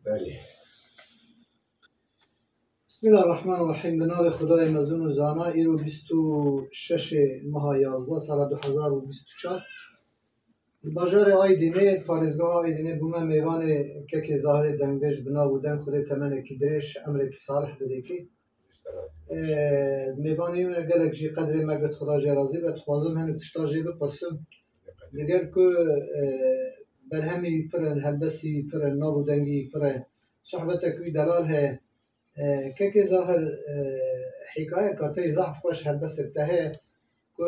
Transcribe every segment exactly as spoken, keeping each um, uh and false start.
Belê. Bismillahirrahmanirrahîm. Bi navê Xwedayê mezin û zana, îro bîst û şeş meha yazdeh sala du hezar û bîst û çar. Li bajarê Aydînê, parêzgeha Aydînê bûme mêvanê kekê Zahirê dengbêj, bi nav û deng Xwedê temenekî dirêj, emrekî salih bidêkê. Mêvanê wî gelek jî qedrê me girt, Xweda jê razî be. Dixwazim hinek tişta jê bipirsim. Digel ku, e, berhemî wî pir in, helbestî wî pir in, nav û dengî wî pir e. Sohbetek wî delal heye. E, kekê Zahir, e, hîkayeka te yî zehf xweş, helbestek te heye ku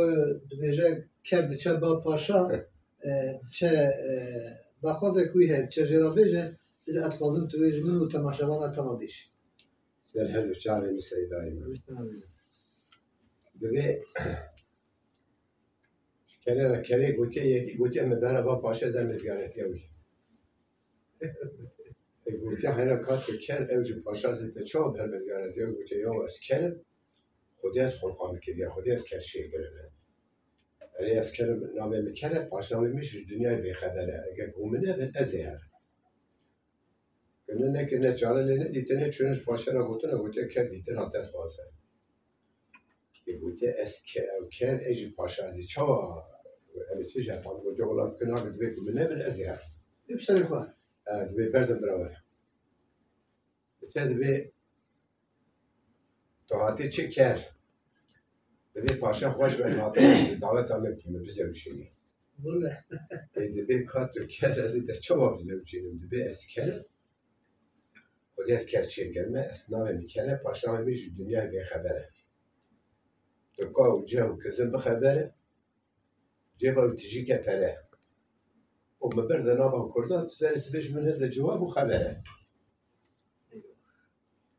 dibêje ker diçe ba paşa, e, diçe, e, daxwazek wî heye, diçe jê re bêje, bêje, ez dixwazim tu wê ji min û temaşevana te ve bêjî. Ser her du çavê min Seydayê min. Divê ji kerê re kerê gotiye yekî, gotiye min bere ba paşa, ez em êzgaretiya wî. E, gotiye heyra kat ke ker ew ji paşa zêde çawa ber êzgaretiya wî, gotiye ya ez ker im, Xwedê ez xulqa min kiriye, Xwedê ez ker çêkirime. Erê ez ker im, navê min ker e, paşnavê min ji dinyayê bêxeber e. Eger hûn min nebin, ez ê herim. Kirine nekirine çare lê nedîtine, çûne ji paşê re gotine, gotiye ker dîtina te dixwaze. Ê gotiye ez ke-, ew ker, ez jî paşa, ez ê çawa, em ê çi ji hev, gotiye wela tu nabê, divê ku min nebin, ez ê herim. Ê bi serê xwe. E, divê berdin bira were. Diçe divê tu hatî çi ker. Divê paşa xweş be, hatî daweta me bikî, min bizewicînî. Wele. Ê divê ka tu ker, ez ê te çawa bizewicînim, divê ez ker im. Xwedê ez ker çêkirime, ez navê min ker e, paşnavê min ji dinyayê bêxeber e. Tu ka û ceh û kizin bixebere, cêba wî tijî ke pere. Û min bir de nava Kurdan, tu serê sibê ji min herde cewab û xeber e. Eywa.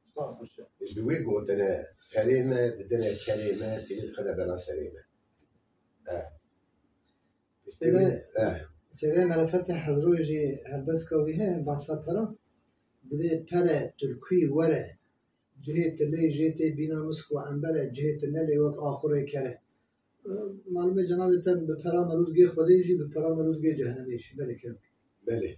Çiqa xweş e. Ji wî gotine, perê me didine kerê me, têlê dixine bela serê me. E. Sêde, e. Sêde merefetê Hezroyê jî helbeska wî heye, bahsa pera. Divê pere, tu li kû yî, were. Cihê tu lê jê tê bîna misk û embere, cihê tu nelê wek axurê kere. Malumê cenabê te bi pera merû digê Xwedê jî, bi pera merû digê cehenemê jî. Belê kerim. Belê.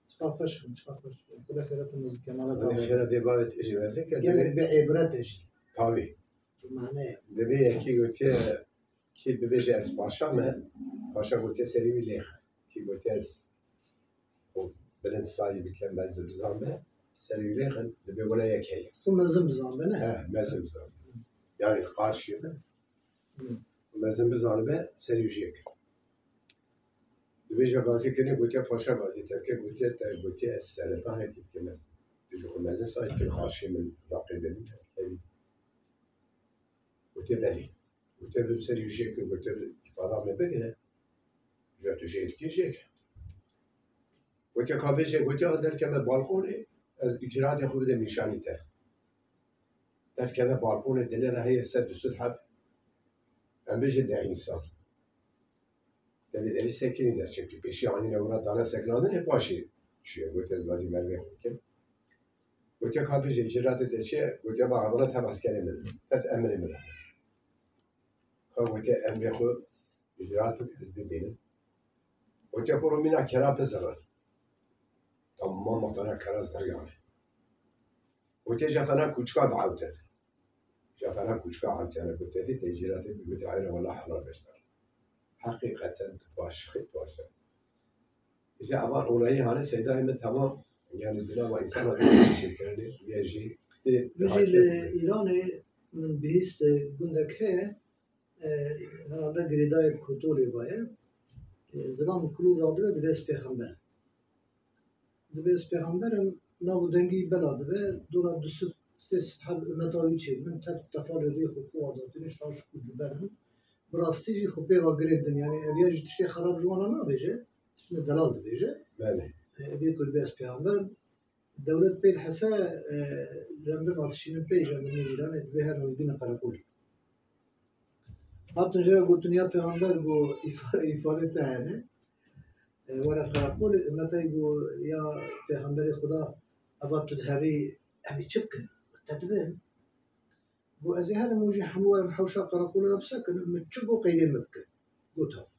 Çiqa xweş in, çiqa xweş in. Xwedê xêra te mezin ke, mala te Xwedê xêra dê bavê te jî mezin ke. Gelek bi îbret e jî. Tabii. Mane. Divê yekî gotiye, kî bibêje ez paşa me, paşa gotiye serê wî lêxe. Kî gotiye ez xwe bilind sayî bikim, ez dibizanbe, serê wî lêxin, dibê were yek heye. Xwe mezin bizanbe, ne? He, mezin bizanbe. Yani qarşî be. Hı. Mezin bizanibe, serê wî jê kir. Dibêje gazî kirin, gotiye paşa gazî te dike, gotiye te, gotiye ez seretanekî dikim ez. Tu ji xwe mezin sayî kir, qarşî min raqîbê min te dikevî. Gotiye belê. Gotiye bi serî jê ke, gotiye îfada me bigire. Ja tu jê dikî jê ke. Gotiye ka bêje, gotiye derkeve balkonê, ez îcraatê xwe bidem nîşanî te. Derkeve balkonê, dinê re heye sed du sed heb. Em bêjin deh însan. Devê derî sekinî de, çimkî pêşî anîne wira dane sekinandinê, paşê çûye, gotiye ez gazî merivê xwe bikim. Gotiye ka bêje îcraatê te çi ye? Gotiye ba evana tev eskerê min, tev emrê min. Ka gotiye emrê xwe îcraat bik, ez bibînim. Gotiye kuro mîna kera bizirin. Tamam, fena kera ziriyane. Gotiye ja fena kûçka biewtin. Ja fena kûçka ewtiyane, gotiye dî tecîratê bi, gotiye heyre wela helal beşdar. Heqîqeten tu baş, xêt baş e. Îja evan olayî hane Seydayê min tamam, yani di nava însana de çêkirinê, ya jî tê Bijî li Îranê min bihîst gundek heye, e, herhalde girêdayê Kotolê baye. E, zilam û kulûl radibe, divê ez pêxember im. Divê ez pêxember im, nav û dengî bela dibe, dora du sed, sê sed heb umeta wî çêdibin, tev tefalê rêx û xwe wa datîne, şaş û li ber in. Bi rastî jî xwe pê ve girêdin, yanî ev ya jî tiştê xerab ji wan re nabêje, tiştine delal dibêje. Belê. E, ev yê ku divê ez pêxember im. Dewlet pê dihese, e, jandarma dişînin pê, jandarmê Îranê, divê her roj bîne qereqolê. Hatin jê re gotin ya pêxember, got, îfa-, îfadê te hene. E, were qereqolê, ummetê got, ya pêxemberê Xuda, eva tu diherî, em ê çi bikin? Te dibin. Got, ez ê herim û jî hemû werin hewşa qereqolê re bisekinin, min çi got qeydê min bikin. Got, tamam.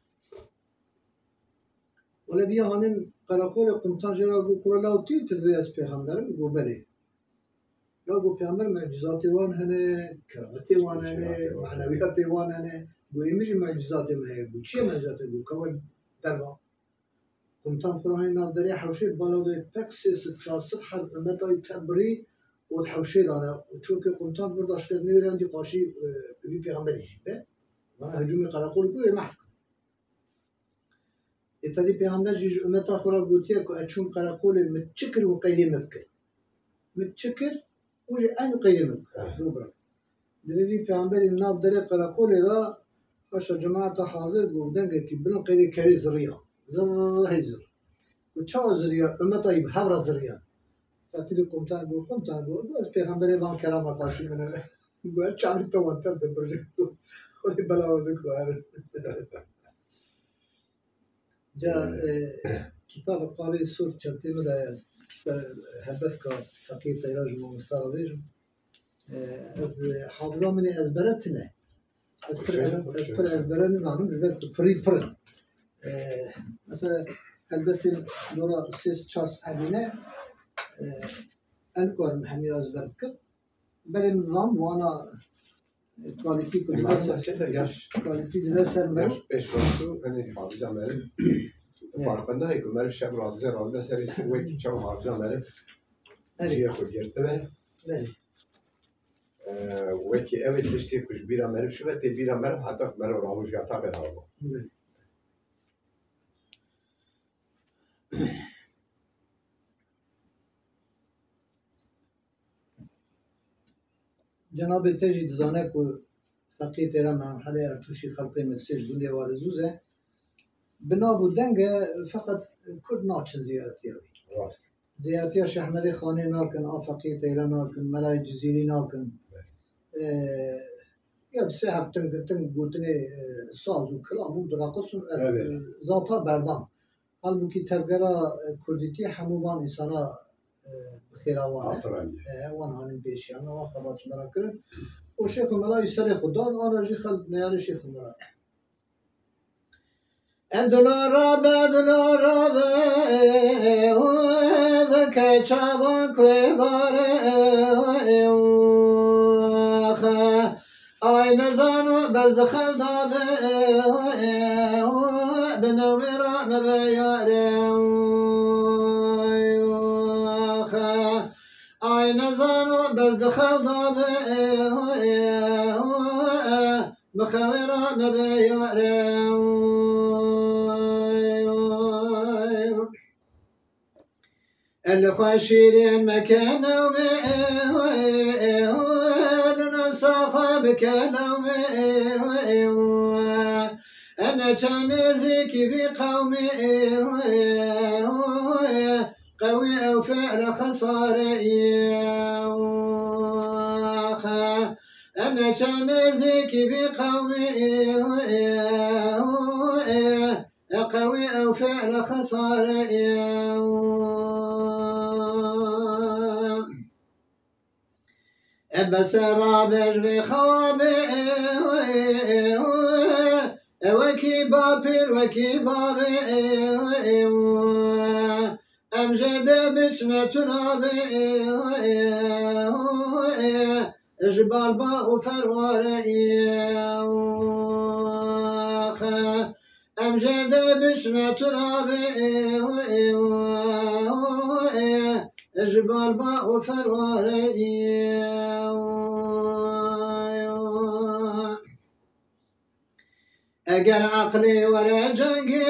Wele viya hanin Qereqolê Qumtan jê re got, kura law tî, tu divê ez pêxember im? Got, belê. La got, pêxember, mucizatê wan hene, kerametê wan hene, Mucizatê wan. Manewiyatê wan hene. Got, ê min jî mucizatê me heye. Got, çi ye mucizatê? Got, ka we derba. Qumtan xwe anî nav derê hewşê, bala de pek sê sed çar sed heb ummeta wî tevbirî û di hewşê dane. Çunke Qumtan vir da şikest newêre, endî qaşî, e, vî pêxemberî jî be. Vana hicûmê Qereqolê ku ê mehf kir. Ê tedî pêxember jî ji ummeta xwe re gotiye ku ez çûm Qereqolê, min çi kir û qeydê min bike. Min çi kir û jî eynî qeydê min bike. Eh. Bû bira. Divê vî pêxemberî nav derê Qereqolê de, haşa cemaeta hazir bû, dengekî bilind qeydê kerê ziriya. Zir hey zir. Û çawa ziriya? Ummeta wî bi hev re ziriya. Fetilî Qumtan got, Qumtan got, got, ez pêxemberê van kerama qaşî min e. Got, ez çavê te wan tev dibirjim. Xwedê bela we dikare. Ca, e, kitaba Qavê Sûr çentê min de ye. Ez kita-, helbeska Feqî Teyran ji mamosta re bêjim. E, ez, e, hafiza min ê ezbere tune. Ez pir ez, ez pir ezbere nizanim, ji ber ku pirî pir in. E, mesela helbestên dora sê sed çar sed hebîne, e, ez nikarim hemî ezber bikim. Belê min zan wana, e, kalîtî ku Em dibe ser, ser de yaş, kalîtî dibe ser meriv. Yaş pêş ve çû, hani hafiza meriv. Evet. Farqında heye ku meriv şev razî razî serê wekî çaw hafiza meriv Evet. cihê xwe girtibe. Belê. E, wekî ev ê tiştê ku ji bîra meriv çûbe, tê bîra meriv heta ku meriv rabû ji yataxê rabû. Belê. Cenabê te jî dizane ku Feqî Teyran Mehemhedê Ertûşî xelqê Meksê ji gundê Warezûz e. Bi nav û deng e, feqet Kurd naçin ziyaretiya wî. Rast. Ziyaretiya Şêx Ehmedê Xanê nakin, a Feqî Teyran nakin, Melayê Cizîrî nakin. Evet. Ee, ya du sê heb ting, ting gotinê, e, saz û kilam û direqis û, e, Evet. zata berdan. Halbûkî tevgera, e, kurdîtî hemû van însana, e, bi xêra wan e. Afirandiye. E, wan hanin pêşiyan, wan xebat ji me re kirin. Û Şêx û Mela wî serê xwe dan, ana jî xelk neyarê Şêx û Mela. E dilo rabe, dilo rabe, û bike çavan ku ê bare, û axe. Ay nezano bes di xew da be, bi newê re me be yare. Ay nezano bes di xew da be, bi xewê re me be yare. El xwe şîrîn meke newmê, li nefsa xwe bike lewmê. Em neçe nêzîkî vî qewmê, qewî ew fi'le xesare ye. Em neçe nêzîkî vî qewmê, E qewî ew fi'le xesare ye. E bese rabe ji vê xewabê, e wekî bapîr, wekî bavê, em jê de biçme turabê, ji balba û ferwarê. Em jê de biçme turabê, ji balba û ferwarê. Eger eqlê were cengê,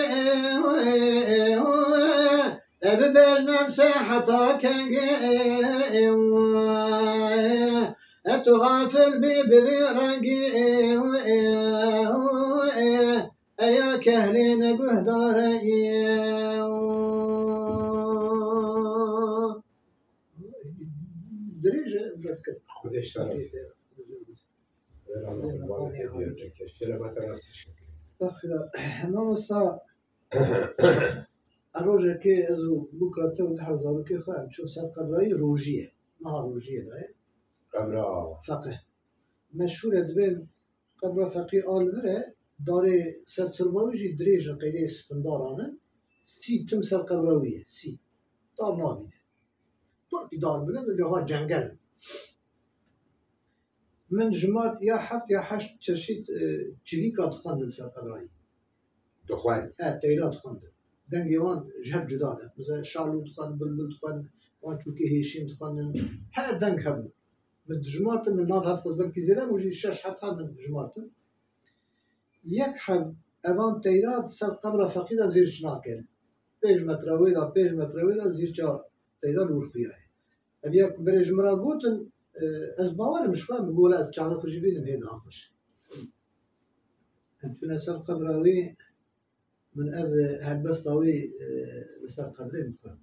e bibêj nefsê heta kengê, e tu xafil bî bi vî rengê, e ya kehlê neguhdare. Dirêj e, bes kir. Xwedê şer. Xwedê rahmet û bareke diyar bike. Şerefeta nas teşekkür. Estağfirullah. Mamosta, rojekê ez û bûka te û duh zarokê xwe em çûn ser qebrayî rojiyê. Meha rojiyê de ye. Qebra. Feqih. Meşhûr e, dibên qebra Feqî a li vir e, darê ser turba wî jî dirêj in, qeydê spindaran in. Sî tim ser qebra wî ye, sî. Dar nabîne. Pir dar bilind û cava cengel in. Min jimart ya heft ya heşt çeşît, e, çivîka dixwendin ser qebra wî. Dixwend. E, teyra dixwendin. Dengê wan ji hev cuda ne. Mesela şalû dixwend, bilbil dixwend, wan çûkê hêşîn dixwendin. Her deng hebû. Min dijimartin, min nav hev xwest, belkî zêde bû, jî şeş heft heb min dijimartin. Yek heb evan teyra di ser qebra feqî de zêr çi nakin. Pênc metre wê de, pênc metre wê de zîrça teyra li wir xuya ye. Ev ya ku berê ji min re gotin, e, ez bawer im ji xwe, min got, "Wele ez çavê xwe jî bînim hê daha xweş." Em çûne ser qebra wî, min ev, e, helbesta wî, e, li ser qebrê min xwend.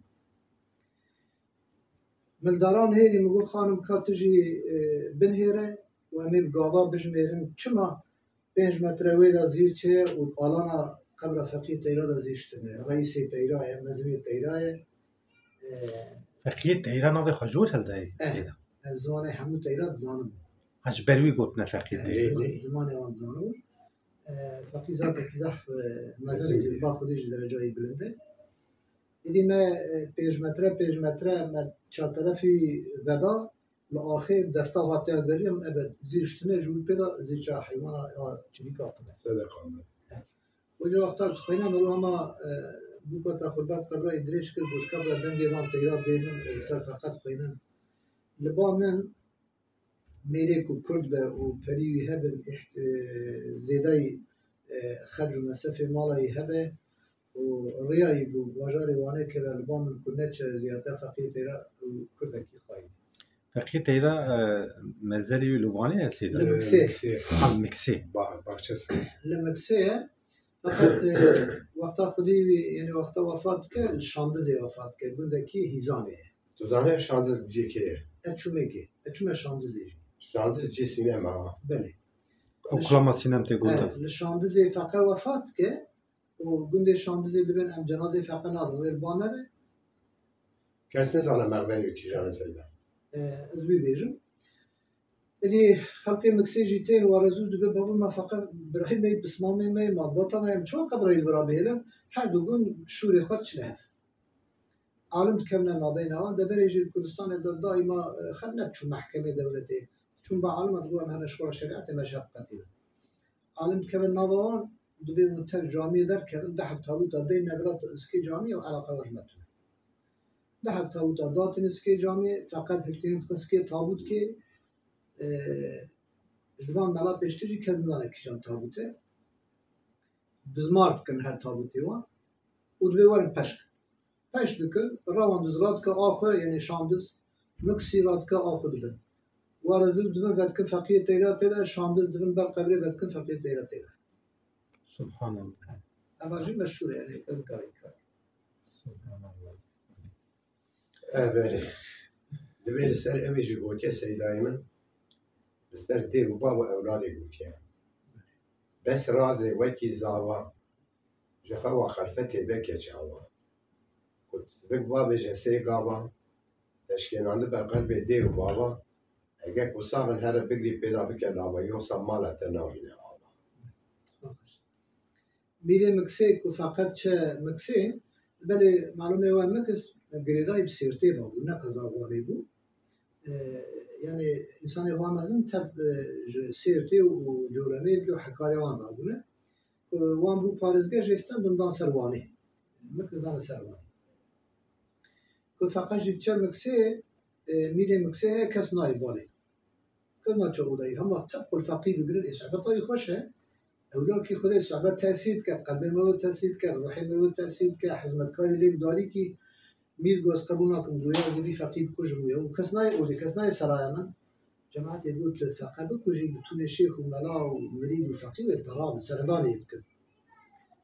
Mildaran hêrî min got, "Xanim, ka tu jî, e, binhêre û em ê bi gava bijmêrin. Çima pênc metre wê de zîr çi ye û alana qebra Feqiyê Teyra de zîr ştine? Reîsê Teyra ye, mezinê Teyra ye." E, Feqiyê Teyra navê xwe ji wir hildayê, eh, Seyda? Ez zimanê hemû Teyra dizanim. Ha, ji ber wî gotine Feqiyê, eh, Teyra. Ziman-, zimanê wan dizanim. E, Feqî zatekî zehf, e, mezin e, ba Xwedê ji derecayî bilind e. Êdî me, e, pênc metre, pênc metre me çarterefî veda, li axê desta hatiya geriyem, ebe zîr ştine ji wî pê de zîr ça heywana ya çivîka qine. Sedeqa me. Wê ca wexta dixwîne, mero hema, e, bûka te xurbat qebrayê dirêj kir, goşka bira dengê van teyra bênin, e, ser feqet xwînin. Li ba min mêrê ku kurd be û perî wî hebin, îht-, e, zêdayî, e, xerc û mesefê mala wî hebe û riyayî bû bajarê Wanê keve li ba min ku neçe ziyate Feqiyê Teyra û kurdekî xayî. Feqiyê Teyra, e, menzelê wî li Wanê ye, Seyda? Li Miksê. Miksê. Ha, Miksê. Ba-, Baxçesê. Li Miksê ye. Feqet, e, wexta xwedî wî, yanî wexta wefat dike, li Şandizê wefat dike. Gundekî Hîzanê ye. Tu zanî Şandiz cê kê ye? Ez çûme kê. Ez çûme Şandizê jî. Şandiz cê sînema. Belê. Oklama sînem tê gunda. E, li Şandizê feqe wefat dike û gundê Şandizê dibên em cenazê feqe nadin. Wê li ba me be. Kes nizane mexbenê wî kîjan e, Seyda. E, ez wî bêjim. Êdî xelkê Miksê jî tên, Warezû dibe, bavê me feqe birayê me yê, pismamê me yê, malbata me yê, em çawa qebrayê li vira bihêlin? Her du gun şûrê xwe diçine hev. Alim dikevine nabeyna wan, deverê jî di Kurdistanê de daîma, e, xelk nediçû mehkemê dewletê. Çûn ba alima digot, em hene ji xwe re şerîetê me ji hev qetînin. Alim dikevin nava wan, dibê hûn tev camiyê derkevin, deh hev tabûta deyne vira zikê camiyê û eleqa we ji me tune. Deh hev tabûta datin zikê camiyê, feqet hevtînin dixin zikê tabûtkê, e, ji van mela pêştir jî kes nizane kîjan tabût e. Bizmar dikin her tabûtê wan û dibê werin peş kin. Peş dikin, rewandiz radike axwe, yanî Şandiz, Miksî radike axwe dibin. Warezû dibin vedikin Feqiyê Teyra tê de, Şandiz dibin ber qebrê vedikin Feqiyê Teyra tê de. Subhanallah. Eva jî meşhûr e, yanî, ev karî kar. Subhanallah. E, belê. Divê li ser evê jî gotiye Seydayê min, li ser dê û bav û ewladê gotiye. Bes razê wekî zava, ji xewa xelfetê veke çawa. Ku sivik bavêje sê gava, teşkênandibe qelbê dê û bava, eger ku sax in here bigirî pê de bike lava, yoxsa mala te namîne ava. Mîrê Miksê ku feqet çe Miksê, belê malûmê we Miks girêdayî bi Sêrtê ve bû, ne qeza Wanê bû. E, yanî însanê Van mezin tev, e, ji Sêrtê û Colemêrgê û hekarê wan rabûne. Ku wan bû parêzger jê stand dan ser Wanê. Miks dane ser Wanê. Ku feqet jî diçe Miksê, e, mîrê Miksê heye kes nayê balê. Kes naçe odayî. Hema tev xwe li feqî digirin, ê sohbeta wî xweş e. Ewlakî Xwedê sohbet tesîr dike, qelbê me wê tesîr dike, ruhê me wê tesîr dike, hizmetkarî lê darîkî mîr got, ez qebûl nakim, goya ez ê vî feqî bikujim ya. Û kes nayê odê, kes nayê seraya min. Cemaetê got, li feqe bikujî, bi tunê şêx û mela û mirîd û feqî wê te rabin, seredanê yê bikin.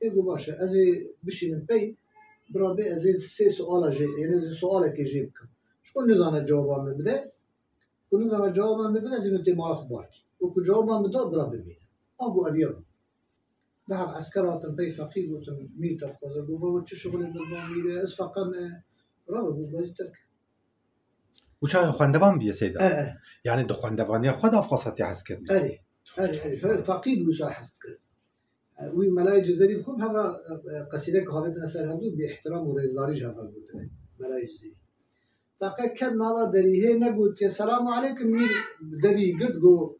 Ê got, baş e, ez ê bişînim pey, bira bê, ez ê sê suala jê, yanî ez ê sualekê jê bikim. Ji xwe nizane cewaba min bide. Ku nizana cewaba min bide, ez ê min tê mala xwe bar kî. Û ku cewaba min da, bira bimîne. A got, ev ya bû. Daha esker hatin pey feqî gotin, mîr te dixwaze. Got, baba, çi şixulê min ba mîrê, ez feqe me. Bira got, gazî terk. Û çawa xwendevan bûye Seyda? E, e. Yanî di xwendevaniya xwe de ev xwest hatiye hezkirinê? Erê, erê, erê. He, feqî bû, wisa hez dikir. Wî Melayê Cizêrî bi xwe bi hev re, e, e, qesîdek havêtine ser hevdû, bi îhtiram û rêzdarî ji hev re gotine. Melayê Cizêrî. Feqe ket nava derî hê negotiye, "Selamu aleykum" mîr derî girt, got,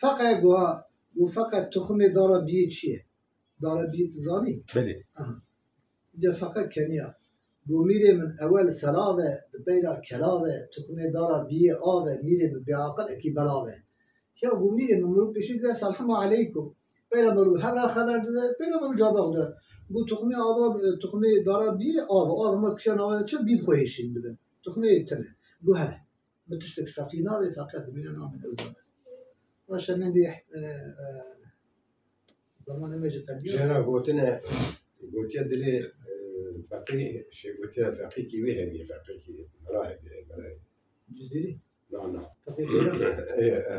"Feqe" got, ha, got, "Feqe tuxumê dara biyê çi ye? Dara biyê tu zanî?" Belê. Aha. Îca feqe keniya. Got, "Mîrê min ewel selav e, bi peyra kelav e, tuxumê dara biyê av e, mîrê min bêaqil ekî belav e." Ya got, "Mîrê min, mirov pêşî dibe selhemu aleykum. Peyra mirov hev re xeber dide, peyra mirov cavab dide." Got, "Tuxumê ava, tuxumê dara biyê av e, av hema dikişe nava de çi bî bi xwe hêşîn dibin. Tuxumê tune." Got, "Hele." Bi tiştek feqî navê, feqet bîne namên ew zane. Baş e, mendî, e, e, zamanê me jî qediya. Jêra gotine, gotiye dilê, e, feqî, şey gotiye feqî kî wê hebiye, feqî kî mela hebiye, mela hebiye. Cizîrî? Na, na. Feqî Teyran. E, e.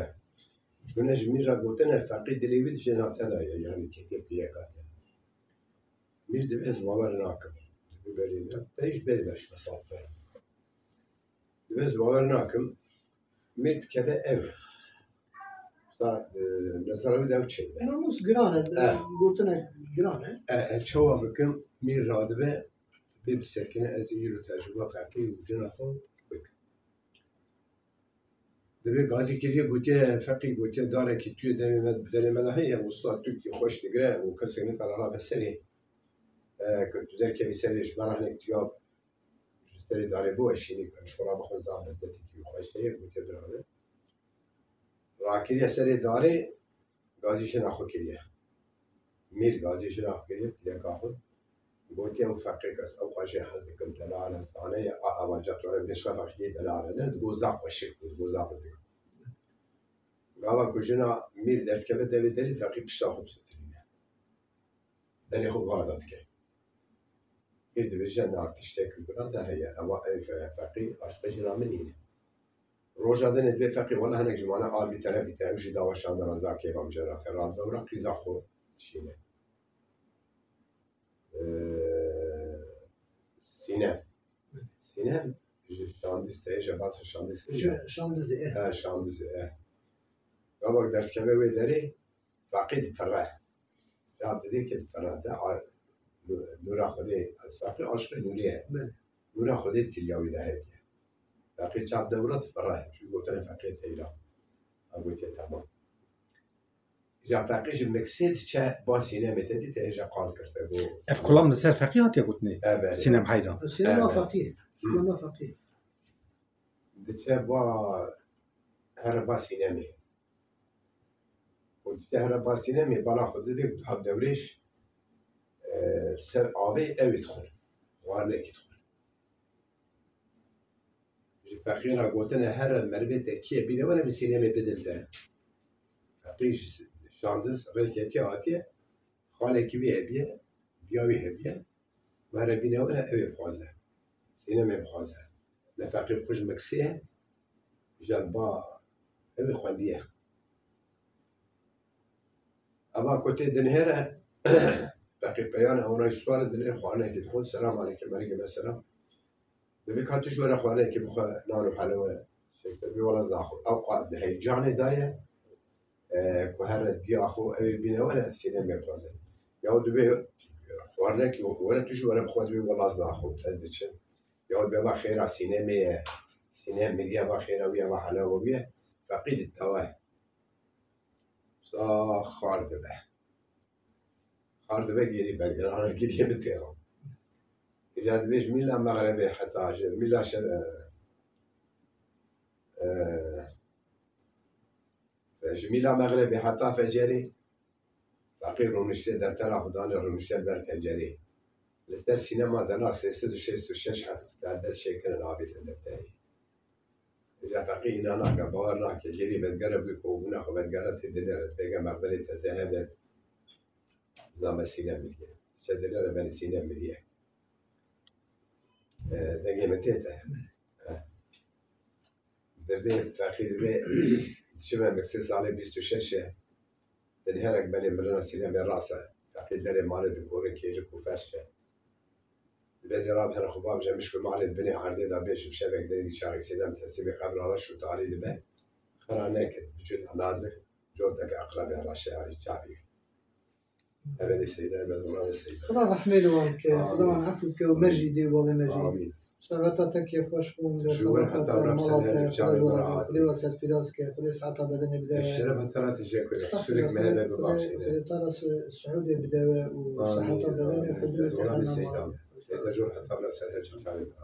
Gune ji mîr re gotine feqî dilê wî dijê na tela ye, yani ketiye pîreka te. Mîr dibe ez bawer nakim. Dibe berê de, pey ji berê de ji fesad be. Dibe ez bawer nakim. Mîr dikeve ev. Sa, e, mesela wî de ew çêdibe. Namûs giran e, Eh. gotinek giran e. E, e, çawa bikim, mîr radibe, bê bi sekine ez îro tecrûba feqî û jina xwe bikim. Dibê gazî kiriye, gotiye, feqî gotiye, darekî tu yê derê me, derê me de heye, usta tu kî xweş digire û kesek nikare rabe serê. E, ku tu derkevî serê ji me re hinek tu ya ji serê darê bo eşînî, ji xwe re bixwe zaf lezzetekî xweş heye, gotiye birave. Rakiriye serê darê, gazî jina xwe kiriye. Mîr gazî jina xwe kiriye, pîreka xwe. Gotiye, ew feqê kes, ew qajê hez dikim, delal e, zane ye, a, a, ava ca tu re bêşxe feqî delal e. Ne, digo zaf xweşik bû, digo zaf dikim. Gava ku jina mîr derdikeve devê derî, feqî pişta xwe difitirîne. Derê xwe va da dike. Mîr dibêje, na tiştek li bira de heye, ewa ev fe-, feqî aşqê jina min nîne. Roja dinê dibê feqî, wela hinek ji wana al vî terefî te, ew jî dawa şandana zaf kêfa min jê re dike. Radibe û re qîza xwe dişîne. Ee, Sînem. Sînem ji Şandîz te, ji basa Şandîz kiriye. Şandizê, eh. He, Şandizê, eh. Gava derdikeve wê derê, feqî dipire. Çav didê ke dipire. De a-, nû-, nûra Xwedê, ez feqî aşiqê nûrê ye. Belê. Nûra Xwedê tiliya wî de heye. Feqî çav de wira dipire. Çi gotine feqî teyra. A gotiye, "Tamam." Îja feqî ji miksê diçe ba sînemê te dî, te hêja qal kir, te got. Ev kulam li ser feqî hatiye gotinê? Ebe. Sînem heyran. Sînema Ebe. Feqî. Hı. Sînema feqî. Diçe ba, here ba sînemê. Û diçe here ba sînemê, bala xwe didê, diha dewrêş, e, ser avê ew ê dixwin. Xwarinekî dixwin. Ji feqî re gotine, here merivê te kî ye, bîne were min sînemê bidin te. Feqî ji Şandiz rê ketiye hatiye, xalekî wî hebiye, diya wî hebiye, were bîne were ew ê bixwaze. Sînemê bixwaze. Ne feqî bi xwe ji miksê ye, ji ba ew ê xwendiye. Eva ku tê dinihêre, feqî peyan e, wana ji swar dinihêre xwarinekê dixwin, selam aleykum, aleykum selam. Dibê ka tu ji were xwarinekê bixwe, nan û helewe, sekte bê wela zina xwe. Ew qas di heyecanê de ye, e, ku here diya xwe ew ê bîne were, sînemê bixwaze. Ya dibê xwarinekê were tu ji were bixwe, dibê wela zina xwe, ez diçim. Ya dibê va xêra sînemê ye, sînem miriye, va xêra wî ye, va helewa wî ye, feqî ditewe. Sa xar dibe. Xar dibe gêrî belgera, gêrî min tê. Îca dibê ji mîla mexrebê heta ji mîla şe-, e, e, ji mîla mexrebê heta fecerê, feqî rûniştê deftera xwe dane rûniştê li ber pencerê. Li ser sînema dana sê sed û şêst û şeş heb serbest çêkirin avêtin defterê. Îca feqî îna nake, bawer nake. Gêrî vedgere bû ku bûna xwe vedgere tê dinêre, dibêge mexbelê teze hebe, zame sîne miriye. Diçe dinêre benî sîne miriye. E, dengê min tê te. E. Dibê feqî dibê, diçime min sê salê bîst û şeş e. Dinherek belê mirina sînemê rast e. Feqî derê malê dikore kêlik û ferş e. Dibê zê rabe here xwe bavêje mişk û malê di binê erdê de bê ji şevek derî çaxê sînem tesîbê qebra reş û tarî dibe. Xira neke, bi cud nazik, coteke eqrebê reş e, yanî çavî. Hevalê Seyda, me zilamê Seyda. Xuda rehmê li wan ke, Xuda wan efû bike û me jî dê û bavê me jî. Amîn. Şeveta te kêfxweş bûn, Ji wir heta bira ser her çavê me Xwedê saet firaz ke, Xwedê seheta bedenê bide we. Şeref heta te jê kure. Sûrik me hele bibexşîne. Xwedê te re sihûdê bide we û seheta bedenê huzûrê te Seyda. Seyda jor heta bira ser her çavê me.